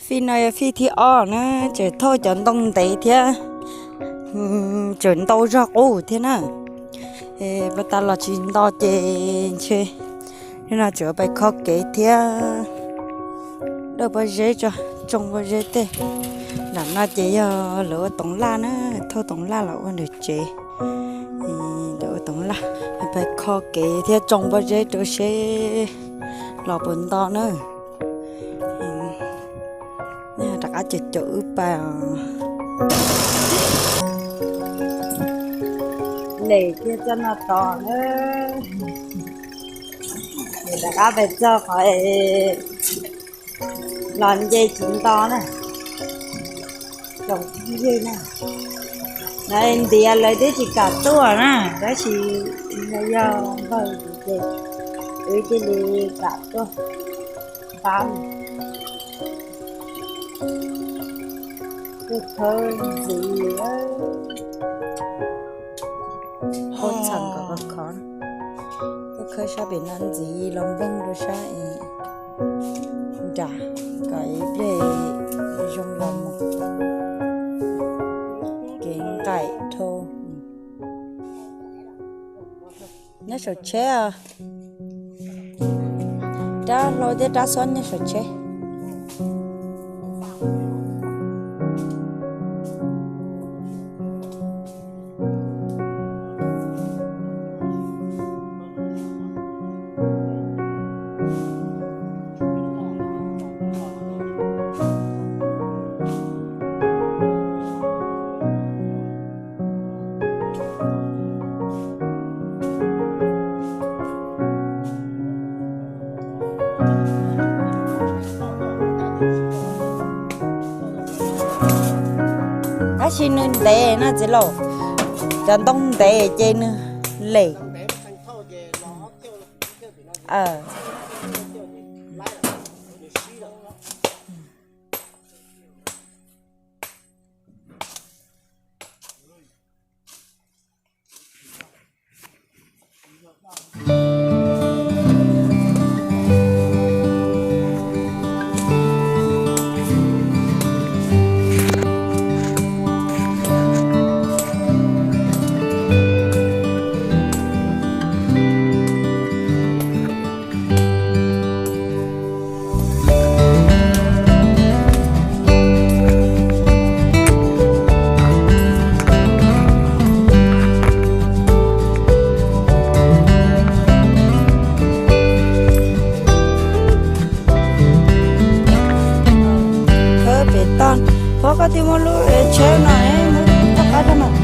Fij no yog fij thib ob na, tseem thauj cov ntoo ntev thiab, tseem ntau zog qub thiab na. Pas tas los tsis nto ces ntshe nim no tseem pais kho kev thiab dawj pob zeb tso, tsoo pob zeb tej. Nram no ces yog lawv ua toov laj na, thauj toov laj los ua nws tsev. Lawv ua toov laj, pais kho kev thiab tsoo pob zeb rau seb los puas nto na. Rov qab caum caum wb pais os. Les thiaj txoj no tos na. Rov qab pais txog qhov los nce tsis nto na. Tsoom phooj ywg na, ntiav lawv twb tsis kam tuaj na, tab sis yog npawg ces wb thiaj li kam tuaj pab. Tuaj khawb ntxiv, khawb ntxhee kom khov khov, tuaj khawb sab pem no ntxiv los nploog rau sab nram kom ib pliag zoo los mus. Kev nqaim dhau. Nyob saum tsheb os. Rab hlau thiab rab xob nyob saum tsheb. Tab sis nws ntev no txiv laus, cov ntoo ntev ces nws lem. Khawb pem toj, pog koj twb muab lub tsheb no muab toj qab rau mas.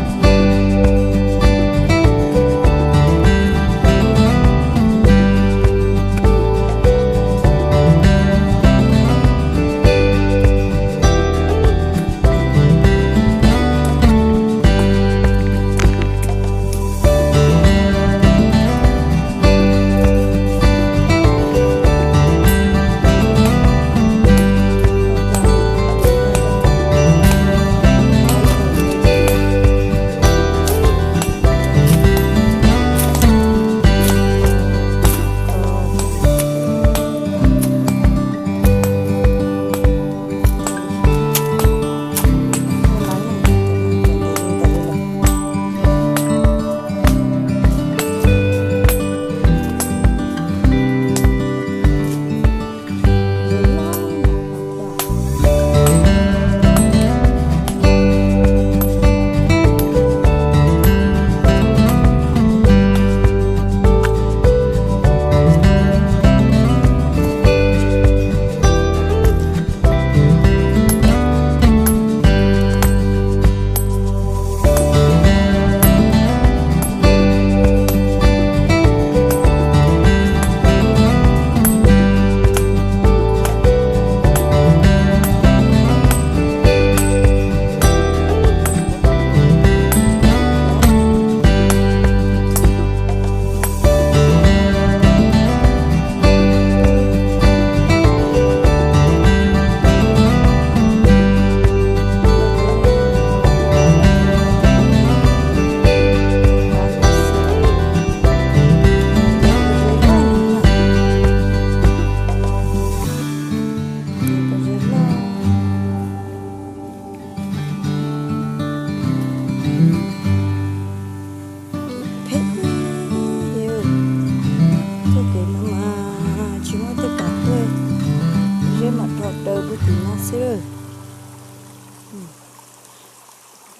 Mam rho daws puag tim no xwb.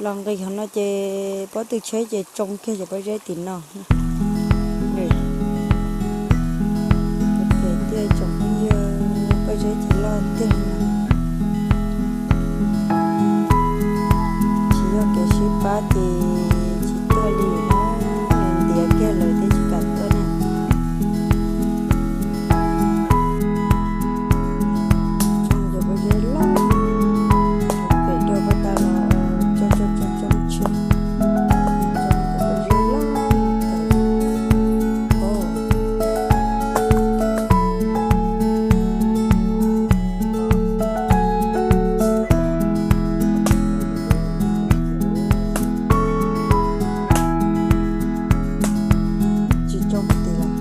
Los nqis qhov no ces pob tw tsheb ces tsoo kiag cov pob zeb tim no. Pem tiaj tsoom phooj ywg, pob zeb ces loj tiag no. Tsis yog kev sib pab ces tsis tuaj li na, ntiav kiag lawm thiaj tsis kam tuaj na. Tsoo cov pob zeb loj, pem rau pab tas los tsoo tsoo tsoo tsoo tsheb, tsoo cov pob zeb loj tawm. Tsis tsoo tim lawm.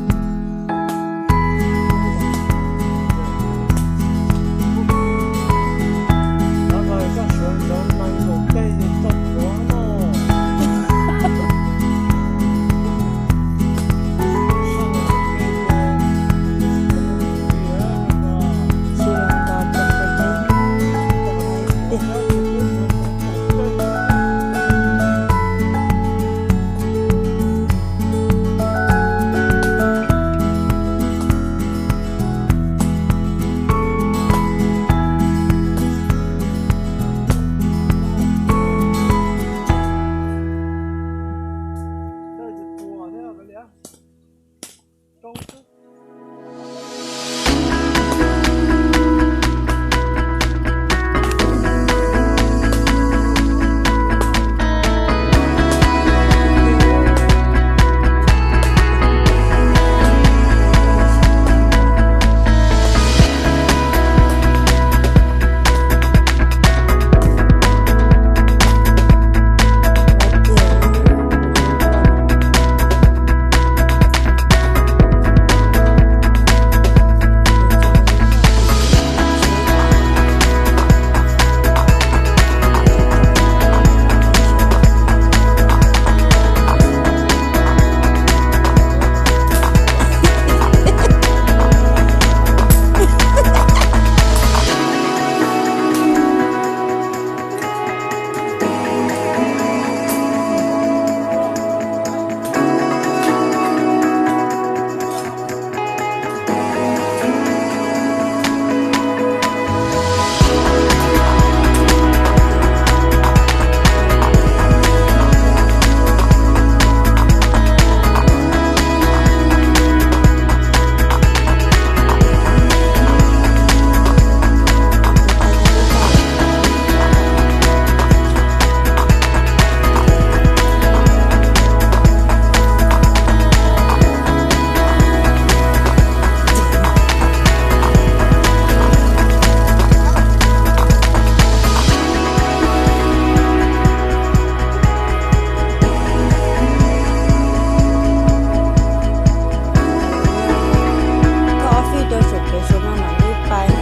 Thauj ob fij rau saum kev saum no mam li pais,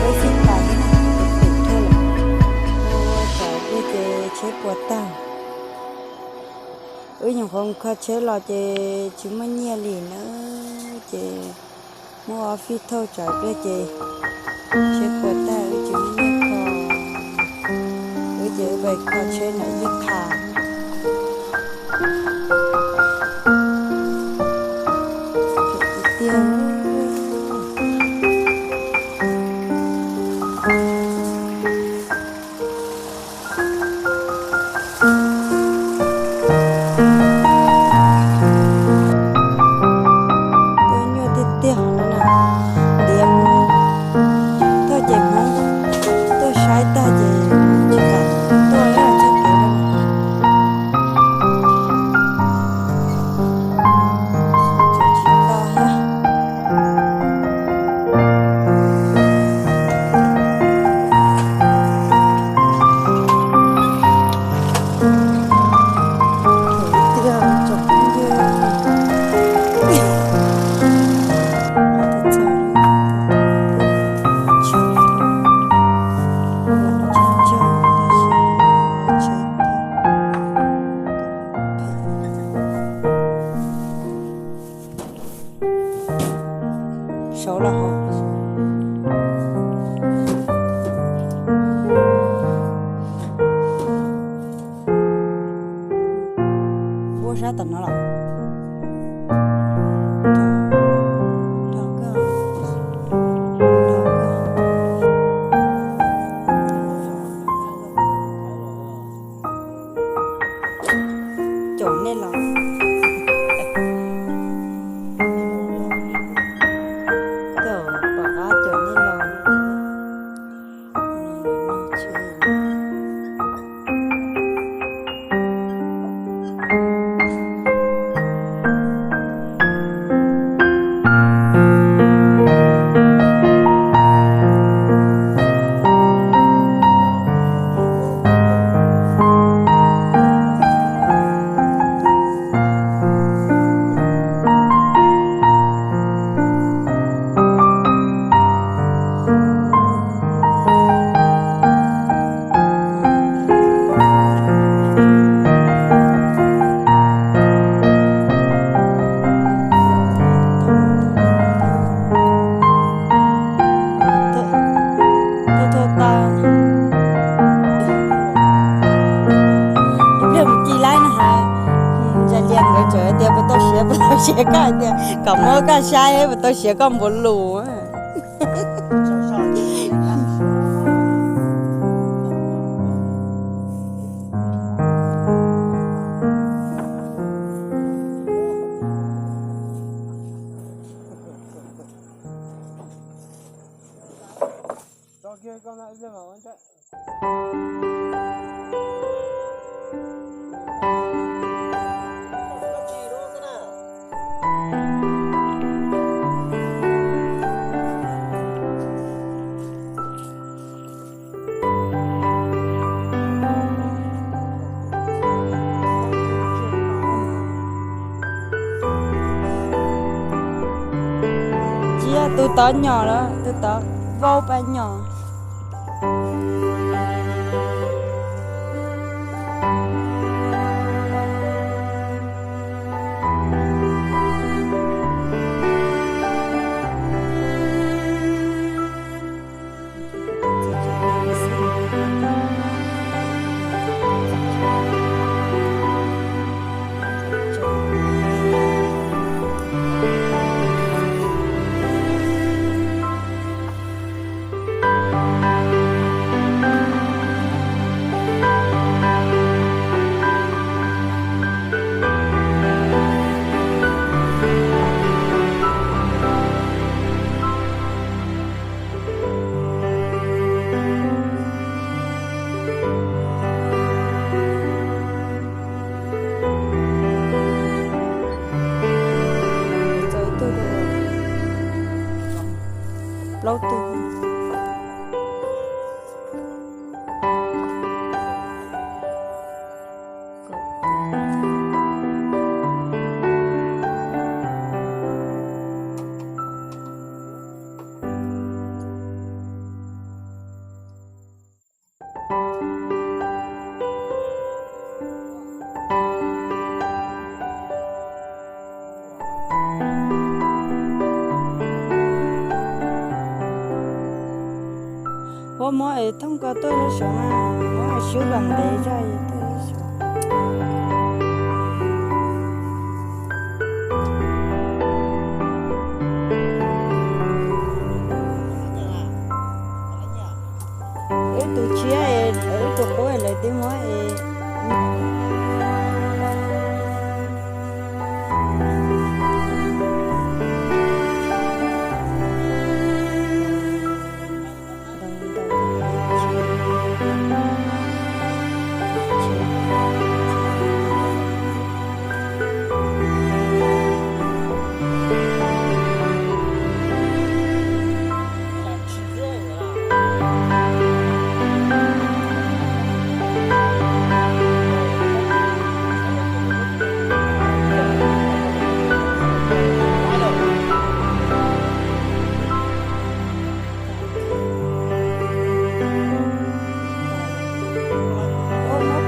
ib fij pais, pem thauj lawm. Ua tsam pliag ces tsheb puas tag. Wb nyuam qhuav mus kho tsheb los ces tsis muaj nyiaj li na, ces muab ob fij thauj tsam pliag ces tsheb puas tag wb tsis muaj nyiaj kho. Wb ces wb pais kho tsheb ntawm ib qha. Tiag. Tuaj nyuaj tiag tiag no na, ntiav Hmoob, tuaj ces Hmoob tuaj saib tag ces tsis kam tuaj lawm, txoj kev no na. Kom muab koj saib puas tau siav koj npaum lus. Tsis yog tus tod nyom los tus tod vau pab nyom. Plaub tug. Ua muab es thooj ko tuaj saum mas, muab es swb kom ntev zog es tuaj saum. Wb tus tshiab es wb tus qub es lawv twb muab es.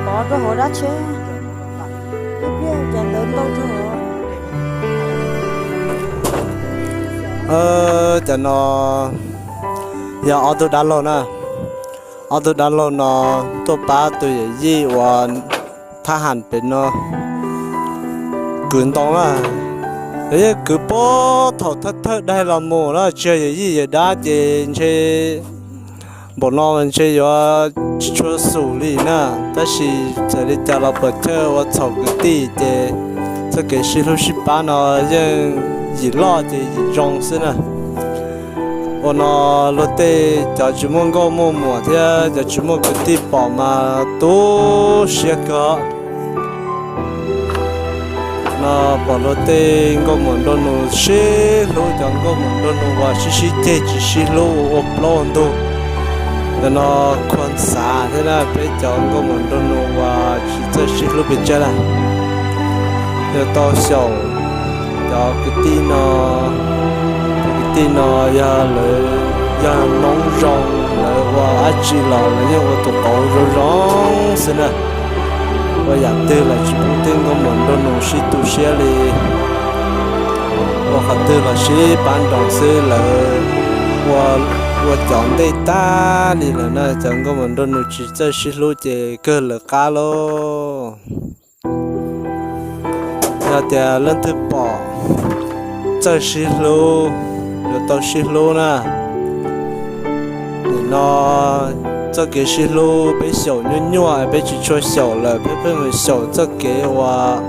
Pov rau hauv dab tsheb, ib pliag cov ntawd ntau rau hauv. Cov no yog ob tug dab laug na, ob tug dab laug no tuaj pab tus yawm yij uas thab ham pem no kwv ntoo na. Yog yeej kwv puag thaum thawj thawj daig los mus na, tsis yog yawm yij yawm dab ces ntshe npaum no ntshe yuav tsis tshua xum li na. Tab sis txawm li cas los puas chawj ua txhaum kwv tij ces txoj kev sib hlub sib pab no yeej yim loj ces yim zoo xwb na. Ua no luag tej cov tsis muaj nkauj muaj muam thiab cov tsis muaj kwv tij pom mas tu siab kawg. No pom luag tej nkauj muam nraug nus sib hlub, cov nkauj muam nraug nus uas sib sib ceg tsis sib hlub ua plaub ua ntug. Cov no khuas xav thiab na, peb cov nkauj muam nraug nus uas tsis txawj sib hlub pes tsawg na. Yog tau xyaum cov kwv tij no, cov kwv tij no yog lawv yog noob zoo, lawv ua dab tsi los lawv yeej ua tus qauv zoo zoo xwb na. Ua yam twg los tsis pub tej nkauj muam nraug nus sib tu siab li. Ua qhov twg los sib pab nroos xwb, lawv ua cov ntej tag li lawm na. Cov nkauj muam nraug nus tsis txawj sib hlub ces kawg lawv qab lauj. Yog tias leej twg pom txawj sib hlub, yuav tau sib hlub na. Nim no txoj kev sib hlub peb xyaum nyuaj nyuaj, peb tsis tshua xyaum lawm, peb pheej mus xyaum txoj kev uas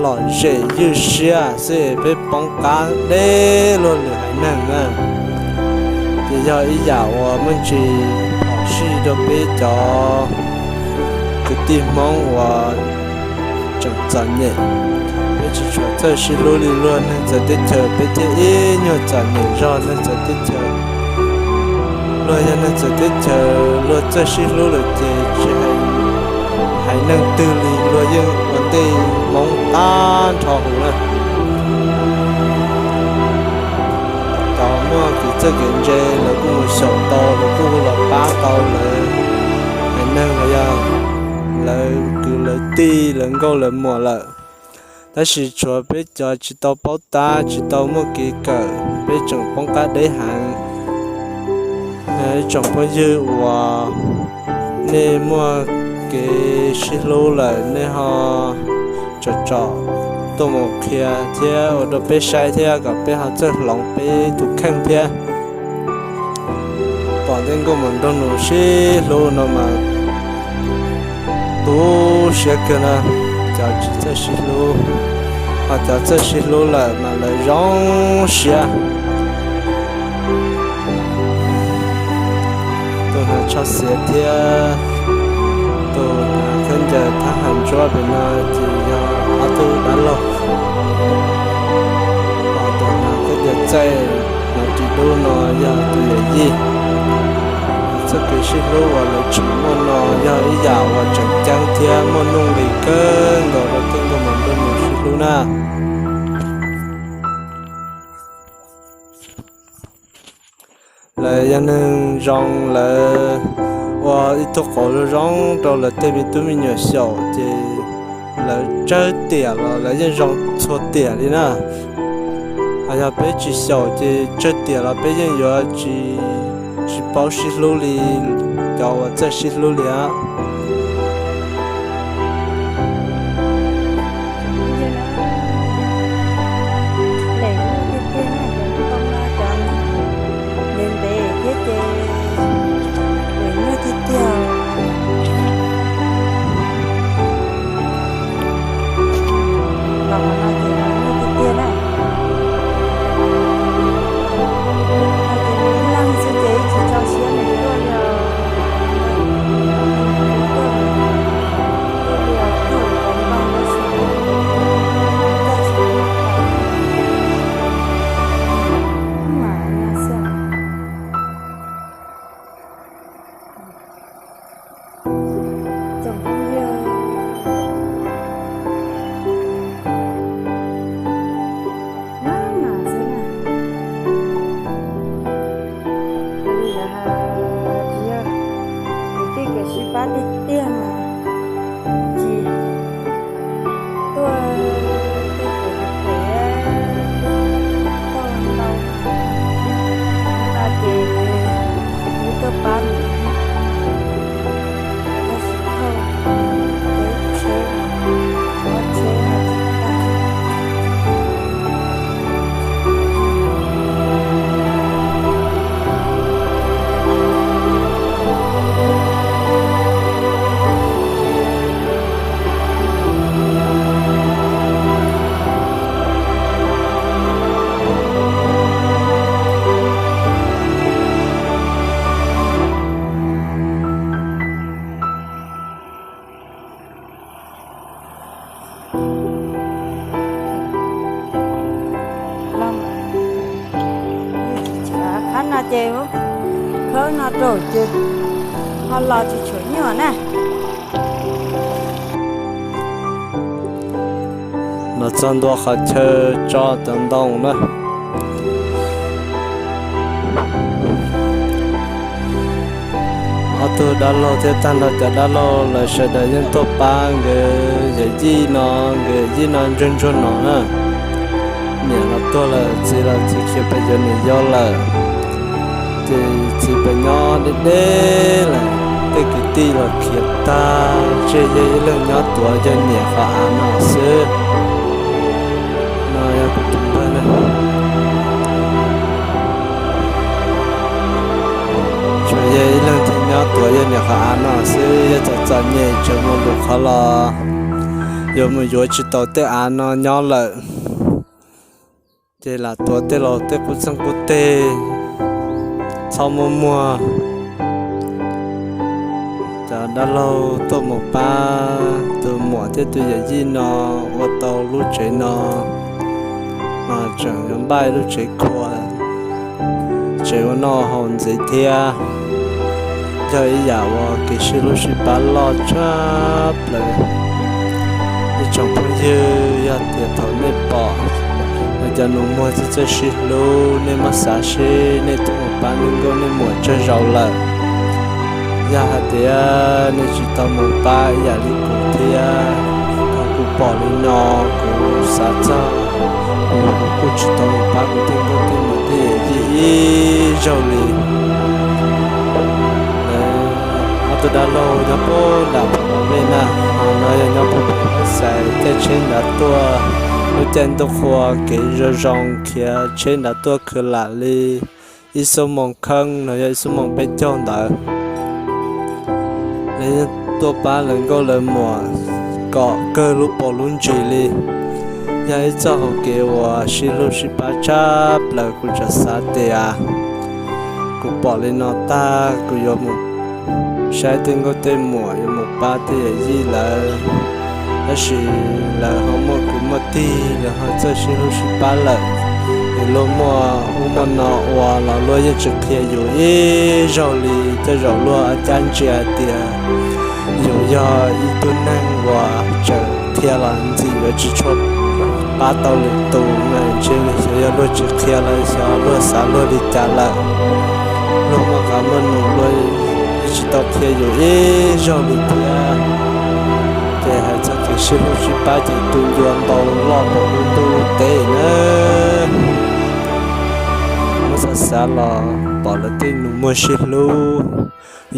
lom zem ywj siab xwb es peb poob qab deb luag lwm haiv neeg na. Ces yog ib yam uas muaj ntsis phom sij rau peb cov kwv tij Hmoob uas tseem txom nyem. Peb tsis tshua txawj sib hlub li luag neeg txawv teb chaws, peb thiaj ib nyuag txom nyem zog neeg txawv teb chaws. Luag yog neeg txawv teb chaws, luag txawj sib hlub lawm ces tsis hais haiv neeg twg li luag yeej ua ntej Hmoob qab nrho huv na. Cov muaj kev txawj kev ntse lawv kuj mus xyaum tau, lawv kuj los pab tau lawv haiv neeg los yog lawv kwv lawv tij lawv nkauj lawv muam lawm. Tab sis tshuav peb cov tsis tau paub tab, tsis tau muaj kev kawm, peb tseem poob qab deb heev. Ib tsoom phooj ywg uas nej muaj kev sib hlub lawm, nej ho tsom tsom tuaj mus qhia thiab ua rau peb saib thiab kom peb ho txawj hloov peb tus kheej thiab. Pom tej nkauj muam nraug nus sib hlub no mas tu siab kawg na. Cov tsis txawj sib hlub, ho cov txawj sib hlub lawm mas lawv zoo siab. Tus hnav tsho xiav thiab tus hnav khaub ncaws thab ham ntsuab pem no ces yog ob tug dab laug. Ho tus hnav khaub ncaws txaij hnav ris dub no yog tus yawm yij. Txoj kev sib hlub uas lawv tseem muaj no yog ib yam uas tseem ceeb thiab muaj nuj nqis kawg nkaus rau tej nkauj muam nraug nus sib hlub na. Lawv yog neeg zoo, lawv ua ib tug qauv zoo zoo rau lawv tej me tub me nyuam xyaum ces lawv tsawg tiam los lawv yeej zoo txhua tiam li na. Ho yog peb tsis xyaum ces tsawg tiam los peb yeej yuav tsis, tsis paub sib hlub li cov uas txawj sib hlub li os. Lem nyuaj tiag tiag na, cov ntoo no cov ntev ntev thiab ces lem nyuaj tiag tiag. Los qhov no ces lem nyuaj tiag tiag na. No ces nws ib leeg xwb ces ib tsis tso siab nws tuaj li os. Tuaj li os, tuaj li os, tab sis mas no xwb. Tsoom phooj ywg, mas mas xwb na. Li lawv hais tias kwv tij kev sib pab tiag tiag mas tsis tuaj tej kev phem phem, tuaj ntau no ces nws tuaj pab nws, tab sis thauj peb tsheb, ob tsheb no tsis tag. Qhov no ces khawb no rau ces ho los tsis tshuav nyuaj na. Los txog ntua qhov chaw tso cov ntoo na. Ob tug dab laug thiab tag nrho cov dab laug lawv sawv daws yeej tuaj pab nkawd yawm yij no, nkawd yawm yij no ntsuag ntsuag no na. Niam los tuag lawm, txiv los txiv khiav pem yuav niam yau lawm, ces txiv pem nyob deb deb lawm. Tej kwv tij los khiav tag, tseg yawg ib leeg nyob tuav yawg niam qhov av no xwb. No yog kuv tus npawg na. qhov av no xwb, yog txom txom nyem tseem mus lus qhov los yuav mus yuav tsis tau tej av no nyob lawm. Ces lam tuav tej laus tej qub txeeg qub teg, txhob muaj muag. Cov dab laug tuaj mus pab tus muam thiab tus yawm yij no ua tau lub tsev no, mas tseem yuav npaj lub tsev khuam, tsev ua noj haus ntxiv thiab. Yog ib yam uas kev sib hlub sib pab loj tshaj plaws. Ib tsoom phooj ywg, yog tias thaum nej pom cov nus muag txawj txawj sib hlub, nej muab xav seb nej twb mus pab nej nkauj nej muam tsawg zaus lawm. Yog hais tias nej tsis tau mus pab ib yam li kuv thiab, thaum kuv pom li no kuv xav txog, kuv kuj tsis tau mus pab kuv tej nkauj tej muam tej yawm yij ib zaug li. Ob tug dab laug nyob puag nram Pha Las Vej na, ho no yog nyob puag pem Hab Xais, caij tsheb nrad tuaj. Lub caij ntuj qhua kev zoo zoo khiav tsheb nrad tuaj khwv lam li ib xuab moos kheej los yog ib xuab moos peb caug ntawd. Lawv yeej tuaj pab lawv nkauj lawv muam kom kawg lub paus lub ntsis li. Yog ib txoj hauv kev uas sib hlub sib pab tshaj plaws, kuv tseem xav tias kuv pom li no tag kuv yuav mus saib tej nkauj tej muam, yuav mus pab tej yawm yij lawv. Tab sis lawv ho muaj kwv muaj tij, lawv ho txawj sib hlub sib pab lawm, es luag muaj ub muaj no ua los luag yeej tsis qhia yus ib zaug li. Tej zaum luag cab ntsia hais tias yus yog ib tug neeg uas tseem qhia los ntxim yuav tsis tshua pab tau lwm tus na, ntshe xyov yog luag tsis qhia los xyov luag xav luag li cas lawm. Luag muaj qab muaj num luag yeej tsis tau qhia yus ib zaug li thiab. Ces hais txog kev sib hlub sib pab ces tu ncua ntau loj npaum lub ntuj lub teb na. Muab xav xav los pom lawv tej nus muag sib hlub,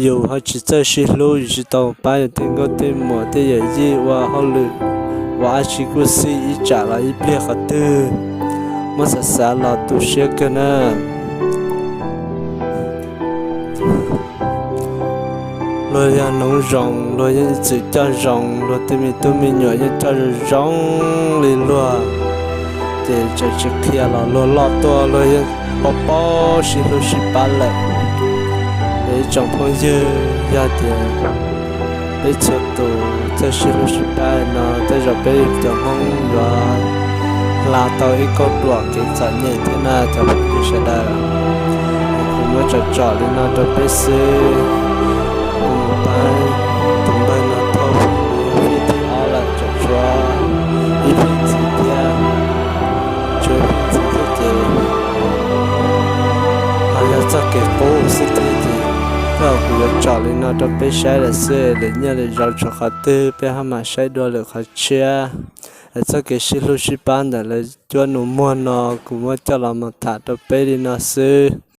yus ho tsis txawj sib hlub, yus tsis tau pab yus tej nkauj tej muam tej yawm yij ua hauj lwm, ua dab tsi kuj xij ib tsam los ib pliag qhov twg. Muab xav xav los tu siab kawg na. Luag yog hnoov zoo, luag yeej ib txwm coj zoo, luag tej me tub me nyuam yeej coj zoo zoo li luag, ces tseem tsis qhia los luag loj tuaj luag yeej paub paub sib hlub sib pab lawm. Es ib tsoom phooj ywg, yog tias peb txhua tus txawj sib hlub sib pab no, tej zaum peb cov Hmoob yuav hla tau ib kauj ruam kev txom nyem thiab na cov phooj ywg sawv daws. Kuv muab tsom tsom li no rau peb xwb. Kuv mus pab tus npawg no thauj fij thib ob lawm, tseem tshuav ib fij ntxiv thiab, tshuav ib fij ntxiv thiab ces ho yog txoj kev qub xwb thiab ces, tej zaum kuv yuav tsom li no rau peb saib lawm xwb, lwm nyiaj lwm zaus tshuav qhov twg peb ho mam saib dua lwm qhov tshiab. Es txoj kev sib hlub sib pab ntawm lawv cuab nus muag no kuv muab coj los mus tham rau peb li no xwb.